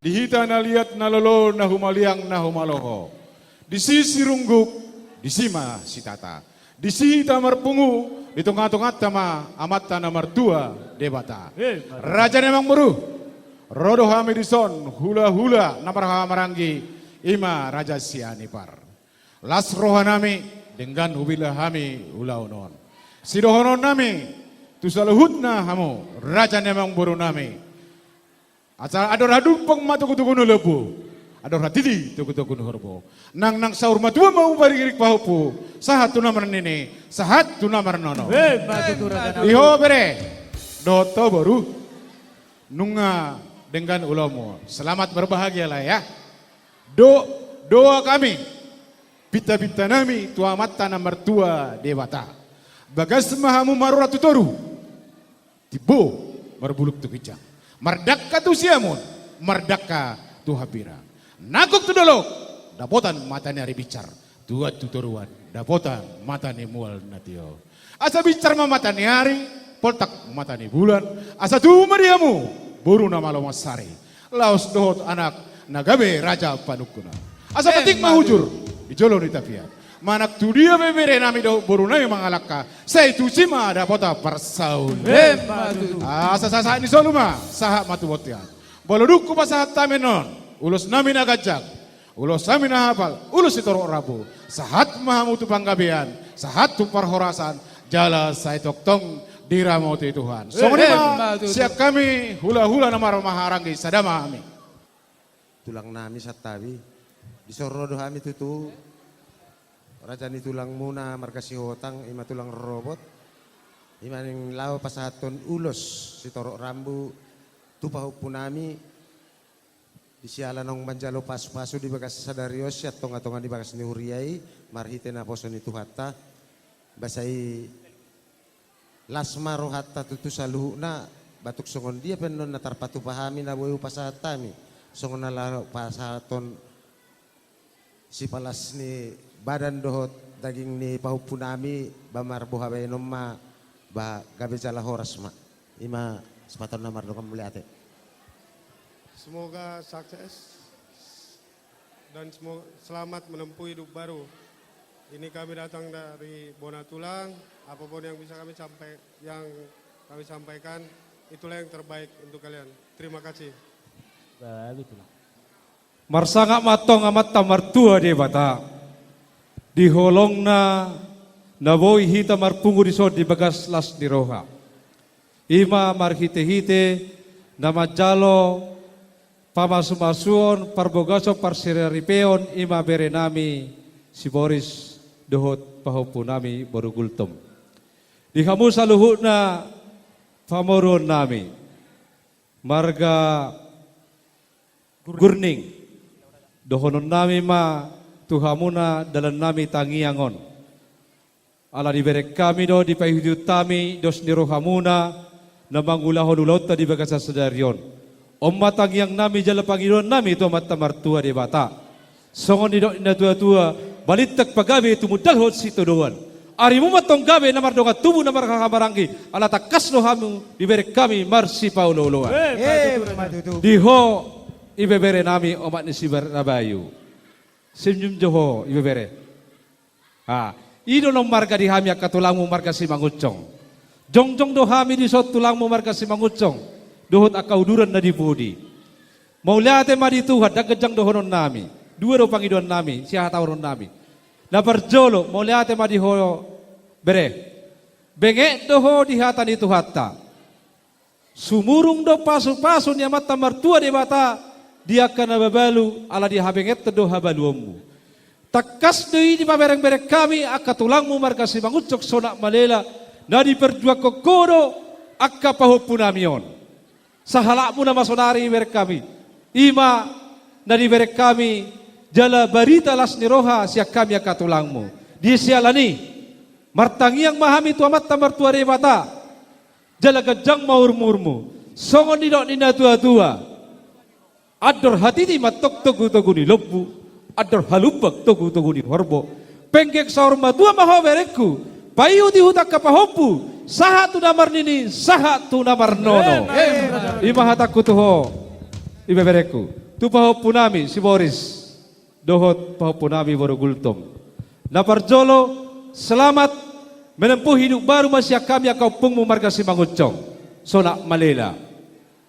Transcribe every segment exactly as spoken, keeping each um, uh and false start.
Di hita na liat na lolo, na humaliang na humaloho. Disi sirungguk, disi ma sitata. Disi hita marpungu, di tonga-tonganta ma Amanta na martua Debata. Eh, mantap. Raja ni amangboru, ro do hami dison, hula-hula na marhahamaranggi, i ma Raja Sianipar. Las rohanami, denggan hubila hami ulaon on. Sidohononnami tu saluhutna hamu, raja ni amangborunami. Asa andor hadumpang ma togu-togu ni lombu, andor hatiti togu-togu ni horbo. Nang, nang saur matua ma hamu pairing-iring pahompu, sahat tu na marnini, sahat tu na marnono. Eh, mantap, raja. Di ho bere dohot ho boru, nunga denggan ulaonmu. Selamat berbahagialah ya. Do, doa kami, pinta-pintanami tu Amanta na martua Debata. Bagas ma hamu marurat tu toru, timbo marbulung tu ginjang, mardangka tu siamun, mardangka tu hambirang. Nangkok tu dolok, dapotan mata ni ari binsar. Tuat tu toruan, dapotan mata ni mual na tio. Asa binsar ma mata ni ari, poltak mata ni bulan, asa tubu ma di hamu boru na malo mansari, laos dohot anak na gabe raja panungkun. Asa, eh, patik ma hujur di jolo ni tapian. Manang tu dia pe berenami dohot borunami mangalangka, sai tusi ma dapotan parsaulian. Eh, mantap. Asa sahat-sahat ni solu ma, sahat ma tu bontean. Molo dung hupasahat hami annon ulosnami na ganjang, ulosnami na hapal, ulos sitorop rambu, sahat ma hamu tu panggabean, sahat tu parhorasan, jala sai tongtong diramoti Tuhan. Songon i ma, eh, mantap, sian hami hula-hula na marhahamaranggi, sada ma hami. Tulangnami Santabi, dison ro do hami tutu, raja ni tulangmuna marga Sihotang, i ma tulang rorobot, i ma naeng laho pasahathon ulos sitorop rambu tu pahompunami, di siala naung manjalo pasu-pasu di bagas sadari on sian tonga-tonga ni bagas ni huria i, marhite naposo ni Tuhanta. Ba sai las ma rohanta tutu saluhutna, ba tung songon dia pe annon na tarpatupa hami na boi hupasahat hami, songon na laho pasahathon sipalas ni badan dohot daging ni pahompunami, ba marboha baenon ma, ba gabe jala horas ma. I ma sipasahatonna, mardongan mauliate. Semoga sukses dan semo-, selamat menempuh hidup baru. Ini kami datang dari Bona Tulang, apapun yang bisa kami sampai-, yang kami sampaikan, itulah yang terbaik untuk kalian. Terima kasih. Baik, Tulang. Marsangap ma antong Amanta martua Debata, di holongna na boi hita marpungu dison di bagas las ni roha. I ma marhite-hite na manjalo pamasu-masuon, parbagason, parsaripeon, i ma berenami si Boris dohot pahompunami boru Gultom. Di hamu saluhutna pamoruonnami, marga Gurning, dohononnami ma tu hamuna dalannami tangiang on. Ala dibereng hami do, dipaihutihut hami dos ni rohamuna na mangulahon ulaonta di bagasan sadari on. On ma tangiangnami jala pangidoannami tu Amanta martua Debata. Songon nidok ni natua-tua, balintang pagabe tumundalhon sitadoan. Arimu ma antong gabe na mardongan tubu na marhahamaranggi, ala tangkas do hamu dibereng hami marsipaolo-oloan. Eh, eh, ma tutu, ma tutu. Di ho ibeberenami, omak ni si Barnabayu. Senyum jo ho ibebere. Ah, i do annon marga di hami angka tulangmu marga Simangunsong. Jongjong do hami dison tulangmu marga Simangunsong dohot angka uduran na di pudi. Mauliate ma di Tuhan, ndang ganjang dohononnami. Dua do pangidoannami, sihahatahononnami. Na parjolo, mauliate ma di ho bere. Benget do ho di hata ni Tuhanta. Sumurung do pasu-pasu ni Amanta martua Debata di angka na mabalu, ala dihabengeton do habaluonmu. Tangkas do i dipabereng-bereng hami angka tulangmu marga Simangunsong Sonak Malela, na diperjuangkon ho do angka pahompunami on. Sahalakmuna ma sonari ibereng hami, i ma na dibereng hami jala barita las ni roha sian hami angka tulangmu. Di siala ni i, martangiang ma hami tu Amanta martua Debata, jala ganjang ma umurmu. Songon nidok ni natua-tua, andor hatiti ma antong togu-togu ni lombu, andor halumpang togu-togu ni horbo. Penggeng saur matua ma ho berengku, paihut-ihut angka pahompu, sahat tu na marnini, sahat tu na marnono. Amen. I ma hatangku tu ho, ibeberengku. Tu pahompunami si Boris dohot pahompunami boru Gultom. Na parjolo, selamat menempuh hidup baru ma sian hami angka ompungmu marga Simangunsong, Sonak Malela.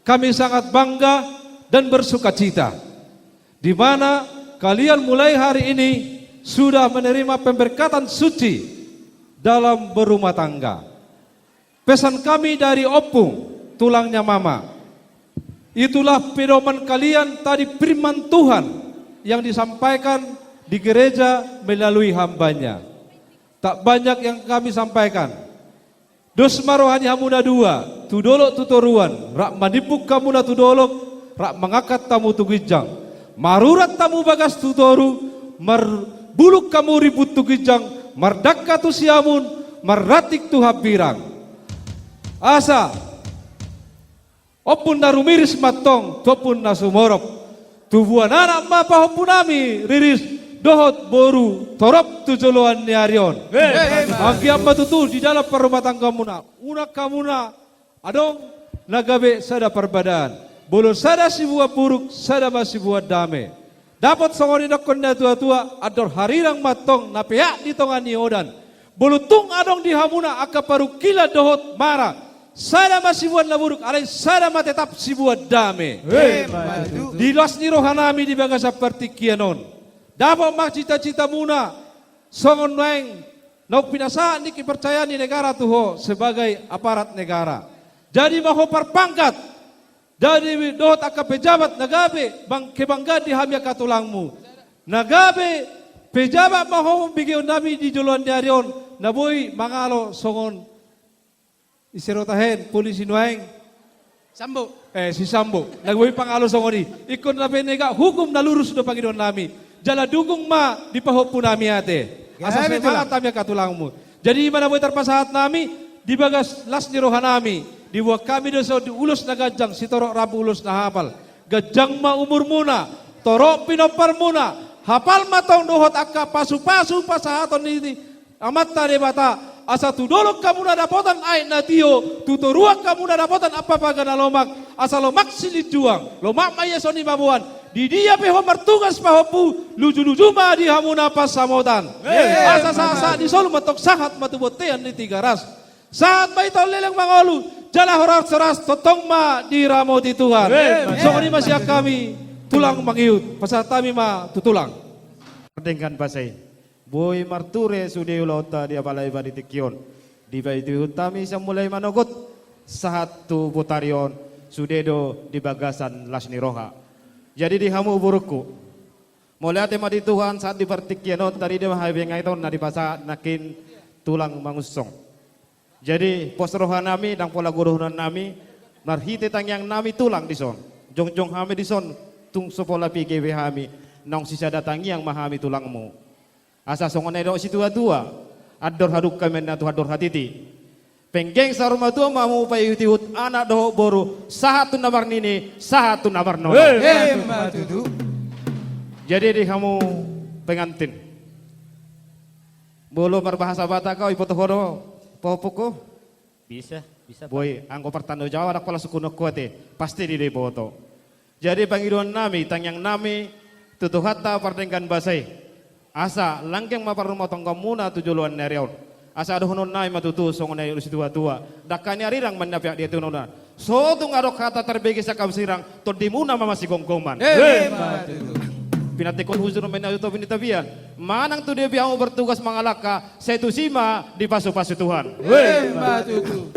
Kami sangat bangga dan bersukacita di mana kalian mulai hari ini sudah menerima pemberkatan suci dalam berumah tangga. Pesan kami dari ompung, tulangnya mama. Itulah pedoman kalian tadi, firman Tuhan yang disampaikan di gereja melalui hambanya. Tak banyak yang kami sampaikan. Dos ma roha ni hamu na dua, tu dolok tu toruan, rap manimbung hamu na tu dolok, rap mangangkat hamu tu ginjang. Marurat hamu bagas tu toru, marbulung hamu ribut tu ginjang, mardangka tu siamun, marranting tu hambirang. Asa ompung na rumiris ma antong tu ompung na sumorop. Tubuan anak ma pahompunami riris dohot boru torop tu joloan ni ari on. Emma. Anggiat ma tutu di dalam parrumatanggaonmuna, unang hamuna adong na gabe sada parbadaan. Molo sada sibuan buruk, sada ma sibuan dame. Dapot songon nidok ni na tua-tua, andor harirang ma antong na peak di tonga ni odan. Molo tung adong di hamuna angka parungkilon dohot mara, sada ma sibuan na buruk, alai sada ma tetap sibuan dame. Emma tutu. Di las ni rohanami di bagasan partingkian on, dapot ma cita-citamuna songon nuaeng naung pinasahat ni kepercayaan ni negara tu ho sebagai aparat negara. Jadi ma ho parpangkat, jadi dohot angka pejabat na gabe bang-, kebanggaan di hami angka tulangmu. Na gabe pejabat ma ho begeonnami di joloan ni ari on, na boi mangalo songon ise do tahen, polisi nuaeng? Sambo. Eh, si Sambo. Na boi pangalo songon i. Ingkon na penegak hukum na lurus do pangidoannami. Jala dukung ma di pahompunami ate. Asa semangat hami angka tulangmu. Jadi i ma na boi tarpasahat nami di bagas las ni rohanami. Dibuat hami do songon i ulos na ganjang, sitorop rambu ulos na hapal. Ganjang ma umurmuna, torop pinomparmuna, hapal ma antong dohot angka pasu-pasu pasahaton ni Amanta Debata, asa tu dolok hamuna dapotan aek na tio, tu toruan hamuna dapotan ampapaga na lomak, asa lomak silinjuang, lomak ma ia songon i mamboan, di dia pe ho martugas pahompu, luju-luju ma di hamuna pansamotan. Emma. Asa sahat-sahat ni solu ma antong sahat ma tu bontean ni Tigaras. Sahat ma hita on leleng mangolu, jala horas-horas tongtong ma diramoti Tuhan. Emma. Songon i ma sian hami, tulang mangihut, pasahat hami ma tu tulang. Pardenggan basa i. Boi marture sude ulaonta di apala iba di tingki on. Dipaihut-ihut hami sian mulai manogot sahat tu botari on, sude do di bagasan las ni roha. Jadi di hamu borungku, mauliate ma di Tuhan sahat di partingkian on, tarida ma habengaton na dipasahat nangkin tulang Mangunsong. Jadi pos rohanami, ndang pola godohononnami, marhite tangiangnami tulang dison. Jongjong hami dison, tung so pola piga be hami, naung sisada tangiang ma hami tulangmu. Asa songon na nidok situa-tua, andor hadungka ma inna tu andor hatiti. Penggeng saur matua ma hamu paihut-ihut anak dohot boru, sahat tu na marnini, sahat tu na marnono. Emma tutu. Jadi di hamu pengantin, molo marbahasa Batak ho, iboto ho do, pahompungku? Bisa, bisa, Pak. Boi, anggo partanggung jawab, ndang pola sungkunon ho ate, pasti diboto. Jadi pangidoannami, tangiangnami tu Tuhanta pardenggan basa i, asa langgeng ma parrumatanggaonmuna tu joloan ni ari on. Asa dohononnami ma tutu songon na nidok situa-tua, dangka ni arirang ma inna peak di atas onan. So tung adong hata tarbege sian hamu sirang, tondimuna ma masigomgoman. Emma tutu. Pinantikhon hujur ma inna tu topi ni tapian. Manang tu dia pe hamu bertugas mangalangka, sai tusi ma dipasu-pasu Tuhan. Emma tutu.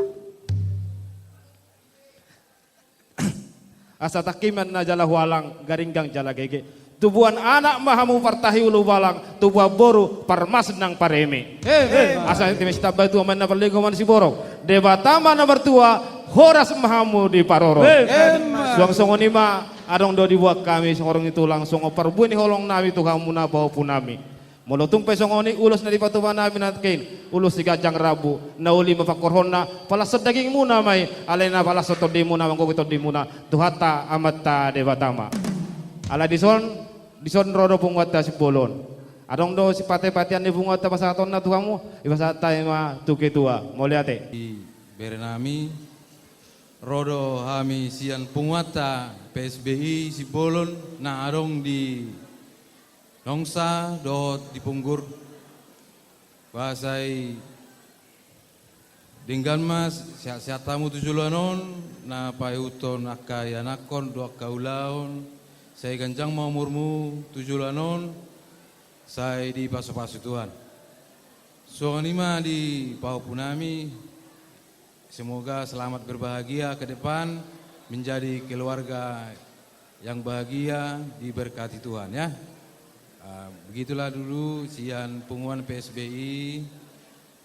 Asa tangki ma inna jala hualang, garinggang jala gege. Tubuan anak ma hamu partahi ulubalang, tubuan boru parmas nang pareme. Emma. Asa eme sitamba tua ma inna parlinggoman siborok. Debata ma na martua, horas ma hamu diparorot. Emma. Suang songon i ma, adong do dibuat hami songon ni tulang, songon parbue ni holongnami tu hamuna pahompunami. Molo tung pe songon i ulos na dipatupa nami nangkin, ulos siganjang rambu, na uli ma pangkorhonna, palashon dagingmuna ma i, alai na palashon tondimuna, manggohi tondimuna, Tuhanta Amanta Debata ma. Alai dison, dison ro do punguanta Simbolon. Adong do sipate-patean ni punguanta pasahatonna tu hamu, dipasahat hami ma tu ketua, mauliate. Di bere nami, Ro do hami sian punguanta P S B I Simbolon na adong di Nongsa dohot di Punggur. Ba sai denggan ma sehat-sehat hamu tu joloan on, na paihuthon angka ianakhon dohot angka ulaon, sai ganjang ma umurmu tu joloan on, sai dipasupasu Tuhan. Songon i ma di pahompunami, semoga selamat berbahagia ke depan, menjadi keluarga yang bahagia, diberkati Tuhan ya. Ah, begitulah dulu sian punguan P S B I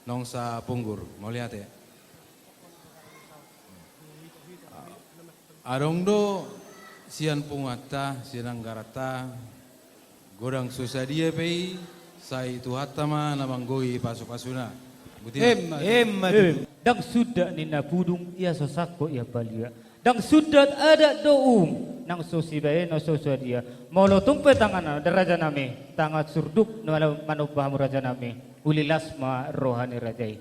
Nongsa Punggur. Mauliate. Adong do sian punguanta, sian anggaranta, godang so sadia pe i, sai Tuhanta ma na manggohi pasupasuna. Boti ma. Emma. Emma tutu. Ndang suda ninna pudung, ia so sangko ia palia. Ndang suda adat dohot uhum, nang so sibahen na so sadia. Molo tung pe tangan rajanami, tangan surduk na manomba hamu rajanami. Uli las ma roha ni raja i.